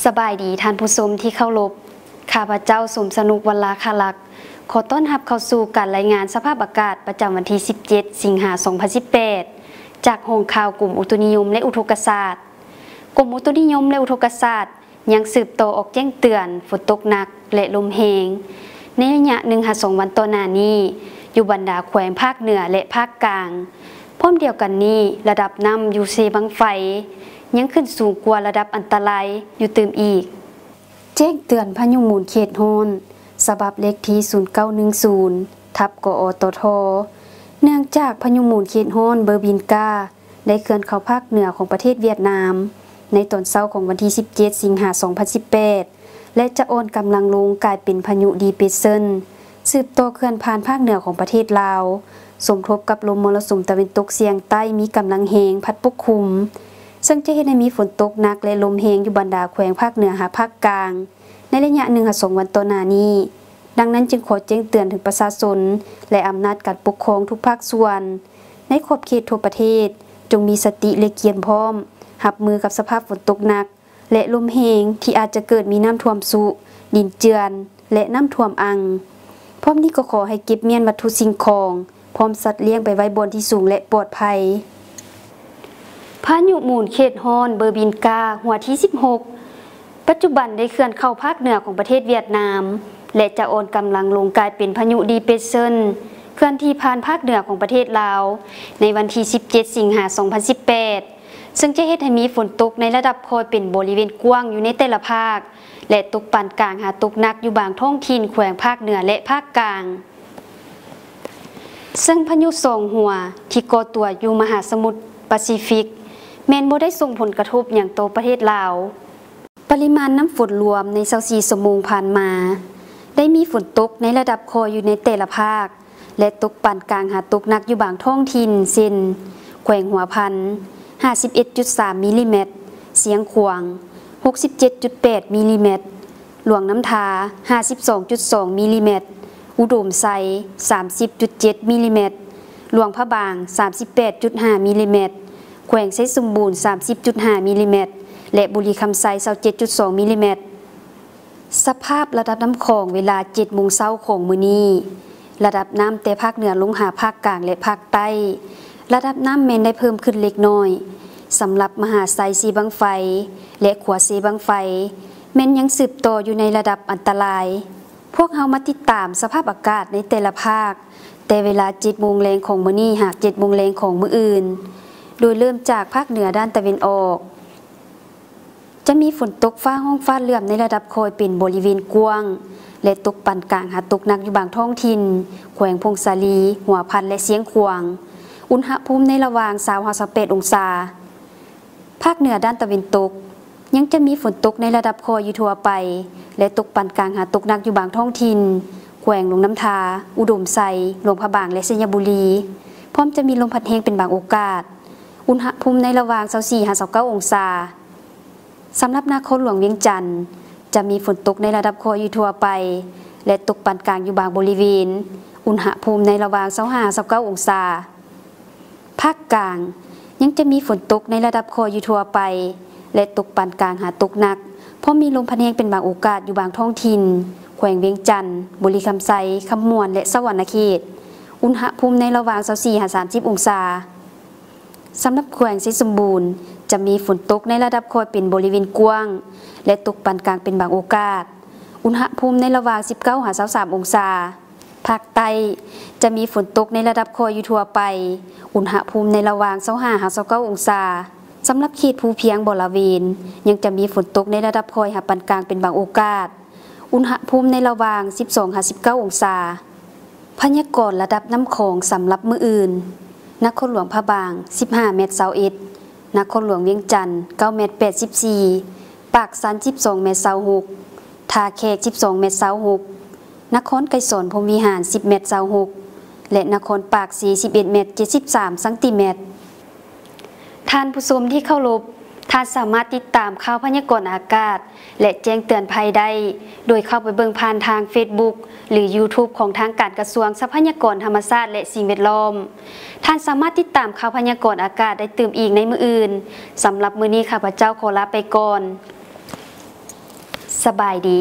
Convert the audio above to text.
ສະບາຍດີທ່ານຜູ້ຊົມທີ່ເຄົາລົບ, ຂ້າພະເຈົ້າ ສົມສະໜຸກ ວັນລາຄາລັກ ຂໍຕ້ອນຮັບເຂົ້າສູ່ການລາຍງານສະພາບອາກາດປະຈຳວັນທີສິບເຈັດ ສິງຫາ ສອງພັນສິບແປດ ຈາກຫ້ອງຂ່າວກົມອຸຕຸນິຍົມ ແລະ ອຸທົກກະສາດ. ກົມອຸຕຸນິຍົມ ແລະ ອຸທົກກະສາດ ຍັງສືບຕໍ່ອອກແຈ້ງເຕືອນຝົນຕົກໜັກ ແລະ ລົມແຮງ ໃນໄລຍະໜຶ່ງຫາສອງວັນຕໍ່ໜ້ານີ້ ຢູ່ບັນດາແຂວງພາກເໜືອ ແລະ ພາກກາງ. ພ້ອມດຽວກັນນີ້, ລະດັບນ້ຳຢູ່ເຊບັ້ງໄຟ ຍັງຂຶ້ນສູງກວ່າລະດັບອັນຕະລາຍຢູ່ຕື່ມອີກ. ແຈ້ງເຕືອນພາຍຸໝູນເຂດຮ້ອນ ສະບັບເລກທີ ສູນເກົ້າໜຶ່ງສູນ ທັບ ກອຕທ ເນື່ອງຈາກພາຍຸໝູນເຂດຮ້ອນເບີບິນກາ ໄດ້ເຄື່ອນເຂົ້າພາກເໜືອຂອງປະເທດຫວຽດນາມ ໃນຕອນເຊົ້າຂອງວັນທີສິບເຈັດ ສິງຫາ ສອງພັນສິບແປດ ແລະ ຈະອ່ອນກຳລັງລົງກາຍເປັນພາຍຸດີເປຣສເຊິນ ສືບຕໍ່ເຄື່ອນຜ່ານພາກເໜືອຂອງປະເທດລາວ, ສົມທົບກັບລົມມໍລະສຸມຕາເວັນຕົກສຽງໃຕ້ມີກຳລັງແຮງພັດປົກຄຸມ, ເຊິ່ງຈະເຮັດໃຫ້ມີຝົນຕົກໜັກ ແລະ ລົມແຮງຢູ່ບັນດາແຂວງພາກເໜືອຫາພາກກາງ ໃນໄລຍະໜຶ່ງຫາສອງວັນຕໍ່ໜ້ານີ້. ດັ່ງນັ້ນຈຶ່ງຂໍແຈ້ງເຕືອນເຖິງປະຊາຊົນ ແລະ ອຳນາດການປົກຄອງທຸກພາກສ່ວນ ໃນຂອບເຂດທົ່ວປະເທດ ຈົ່ງມີສະຕິ ແລະ ກຽມພ້ອມຮັບມືກັບສະພາບຝົນຕົກໜັກ ແລະ ລົມແຮງທີ່ອາດຈະເກີດມີນ້ຳຖ້ວມຊຸ, ດິນເຈື່ອນ ແລະ ນ້ຳຖ້ວມອັ່ງ. ພ້ອມນີ້ກໍຂໍໃຫ້ເກັບມ້ຽນວັດຖຸສິ່ງຂອງ ພ້ອມສັດລ້ຽງໄປໄວ້ບ່ອນທີ່ສູງ ແລະ ປອດໄພ. ພາຍຸໝູນເຂດຮ້ອນເບີບິນກາ ຫົວທີສິບຫົກ ປັດຈຸບັນໄດ້ເຄື່ອນເຂົ້າພາກເໜືອຂອງປະເທດຫວຽດນາມ ແລະ ຈະອ່ອນກຳລັງລົງກາຍເປັນພາຍຸດີເປຣສເຊິນ ເຄື່ອນທີ່ຜ່ານພາກເໜືອຂອງປະເທດລາວ ໃນວັນທີສິບເຈັດ ສິງຫາ ສອງພັນສິບແປດ ເຊິ່ງຈະເຮັດໃຫ້ມີຝົນຕົກໃນລະດັບຄ່ອຍເປັນບໍລິເວນກວ້າງຢູ່ໃນແຕ່ລະພາກ ແລະ ຕົກປານກາງຫາຕົກໜັກຢູ່ບາງທ້ອງຖິ່ນແຂວງພາກເໜືອ ແລະ ພາກກາງ. ເຊິ່ງພາຍຸສອງຫົວທີ່ກໍ່ຕົວຢູ່ມະຫາສະໝຸດປາຊີຟິກ ແມ່ນບໍ່ໄດ້ສົ່ງຜົນກະທົບຫຍັງຕໍ່ປະເທດລາວ. ປະລິມານນ້ຳຝົນລວມໃນຊາວສີ່ຊົ່ວໂມງຜ່ານມາ ໄດ້ມີຝົນຕົກໃນລະດັບຄ່ອຍຢູ່ໃນແຕ່ລະພາກ ແລະ ຕົກປານກາງຫາຕົກໜັກຢູ່ບາງທ້ອງຖິ່ນ ເຊັ່ນ ແຂວງຫົວພັນ ຫ້າສິບເອັດຈຸດສາມມິລລີແມັດ, ຊຽງຂວາງ ຫົກສິບເຈັດຈຸດແປດມິລລີແມັດ, ຫຼວງນ້ຳທາ ຫ້າສິບສອງຈຸດສອງມິລລີແມັດ, ອຸດົມໄຊ ສາມສິບຈຸດເຈັດມິລລີແມັດ, ຫຼວງພະບາງ ສາມສິບແປດຈຸດຫ້າມິລລີແມັດ, ແຂວງໄຊສົມບູນ ສາມສິບຈຸດຫ້າມິລລີແມັດ ແລະ ບຸລີຄຳໄຊ ຊາວເຈັດຈຸດສອງມິລລີແມັດ. ສະພາບລະດັບນ້ຳຂອງເວລາເຈັດໂມງເຊົ້າຂອງມື້ນີ້, ລະດັບນ້ຳແຕ່ພາກເໜືອລົງຫາພາກກາງ ແລະ ພາກໃຕ້, ລະດັບນ້ຳແມ່ນໄດ້ເພີ່ມຂຶ້ນເລັກນ້ອຍ. ສຳລັບມະຫາໄຊເຊບັ້ງໄຟ ແລະ ຂົວເຊບັ້ງໄຟ ແມ່ນຍັງສືບຕໍ່ຢູ່ໃນລະດັບອັນຕະລາຍ. ພວກເຮົາມາຕິດຕາມສະພາບອາກາດໃນແຕ່ລະພາກ ແຕ່ເວລາເຈັດໂມງແລງຂອງມື້ນີ້ຫາເຈັດໂມງແລງຂອງມື້ອື່ນ, ໂດຍເລີ່ມຈາກພາກເໜືອດ້ານຕາເວັນອອກ. ຈະມີຝົນຕົກຟ້າຮ້ອງຟ້າເຫຼື້ອມໃນລະດັບຄ່ອຍເປັນບໍລິເວນກວ້າງ ແລະ ຕົກປານກາງຫາຕົກໜັກຢູ່ບາງທ້ອງຖິ່ນ ແຂວງຜົ້ງສາລີ, ຫົວພັນ ແລະ ຊຽງຂວາງ. ອຸນຫະພູມໃນລະຫວ່າງຊາວຫາຊາວແປດອົງສາ. ພາກເໜືອດ້ານຕາເວັນຕົກ ຍັງຈະມີຝົນຕົກໃນລະດັບຄ່ອຍຢູ່ທົ່ວໄປ ແລະ ຕົກປານກາງຫາຕົກໜັກຢູ່ບາງທ້ອງຖິ່ນ ແຂວງຫຼວງນ້ຳທາ, ອຸດົມໄຊ, ຫຼວງພະບາງ ແລະ ໄຊຍະບູລີ, ພ້ອມຈະມີລົມພັດແຮງເປັນບາງໂອກາດ. ອຸນຫະພູມໃນລະຫວ່າງຊາວສີ່ຫາຊາວເກົ້າອົງສາ. ສຳລັບນະຄອນຫຼວງວຽງຈັນ ຈະມີຝົນຕົກໃນລະດັບຄ່ອຍຢູ່ທົ່ວໄປ ແລະ ຕົກປານກາງຢູ່ບາງບໍລິເວນ, ອຸນຫະພູມໃນລະຫວ່າງຊາວຫ້າຫາຊາວເກົ້າອົງສາ. ພາກກາງ ຍັງຈະມີຝົນຕົກໃນລະດັບຄ່ອຍຢູ່ທົ່ວໄປ ແລະ ຕົກປານກາງຫາຕົກໜັກ, ພ້ອມມີລົມພັດແຮງເປັນບາງໂອກາດຢູ່ບາງທ້ອງຖິ່ນ ແຂວງວຽງຈັນ, ບໍລິຄຳໄຊ, ຄຳມ່ວນ ແລະ ສະຫວັນນະເຂດ. ອຸນຫະພູມໃນລະຫວ່າງຊາວສີ່ຫາສາມສິບອົງສາ. ສຳລັບແຂວງໄຊສົມບູນ ຈະມີຝົນຕົກໃນລະດັບຄ່ອຍເປັນບໍລິເວນກວ້າງ ແລະ ຕົກປານກາງເປັນບາງໂອກາດ. ອຸນຫະພູມໃນລະຫວ່າງສິບເກົ້າຫາຊາວສາມອົງສາ. ພາກໃຕ້ ຈະມີຝົນຕົກໃນລະດັບຄ່ອຍຢູ່ທົ່ວໄປ, ອຸນຫະພູມໃນລະຫວ່າງຊາວຫ້າຫາຊາວເກົ້າອົງສາ. ສຳລັບເຂດພູພຽງບໍລະເວນ ຍັງຈະມີຝົນຕົກໃນລະດັບຄ່ອຍຫາປານກາງເປັນບາງໂອກາດ. ອຸນຫະພູມໃນລະຫວ່າງສິບສອງຫາສິບເກົ້າອົງສາ. ພະຍາກອນລະດັບນ້ຳຂອງສຳລັບມື້ອື່ນ, ນະຄອນຫຼວງພະບາງ ສິບຫ້າແມັດຊາວເອັດ, ນະຄອນຫຼວງວຽງຈັນ ເກົ້າແມັດແປດສິບສີ່, ປາກຊັນ ສິບສອງແມັດຊາວຫົກ, ທ່າແຂກ ສິບສອງແມັດຊາວຫົກ, ນະຄອນໄກສອນ ພົມວິຫານ ສິບແມັດຊາວຫົກ ແລະ ນະຄອນປາກເຊ ສິບເອັດແມັດເຈັດສິບສາມຊັງຕີແມັດ. ທ່ານຜູ້ຊົມທີ່ເຄົາລົບ, ທ່ານສາມາດຕິດຕາມຂ່າວພະຍາກອນອາກາດ ແລະ ແຈ້ງເຕືອນໄພໄດ້ ໂດຍເຂົ້າໄປເບິ່ງຜ່ານທາງເຟສບຸກ ຫຼື ຢູທູບ ຂອງທາງການກະຊວງຊັບພະຍາກອນທຳມະຊາດ ແລະ ສິ່ງແວດລ້ອມ. ທ່ານສາມາດຕິດຕາມຂ່າວພະຍາກອນອາກາດໄດ້ຕື່ມອີກໃນມື້ອື່ນ. ສຳລັບມື້ນີ້ ຂ້າພະເຈົ້າຂໍລາໄປກ່ອນ. ສະບາຍດີ.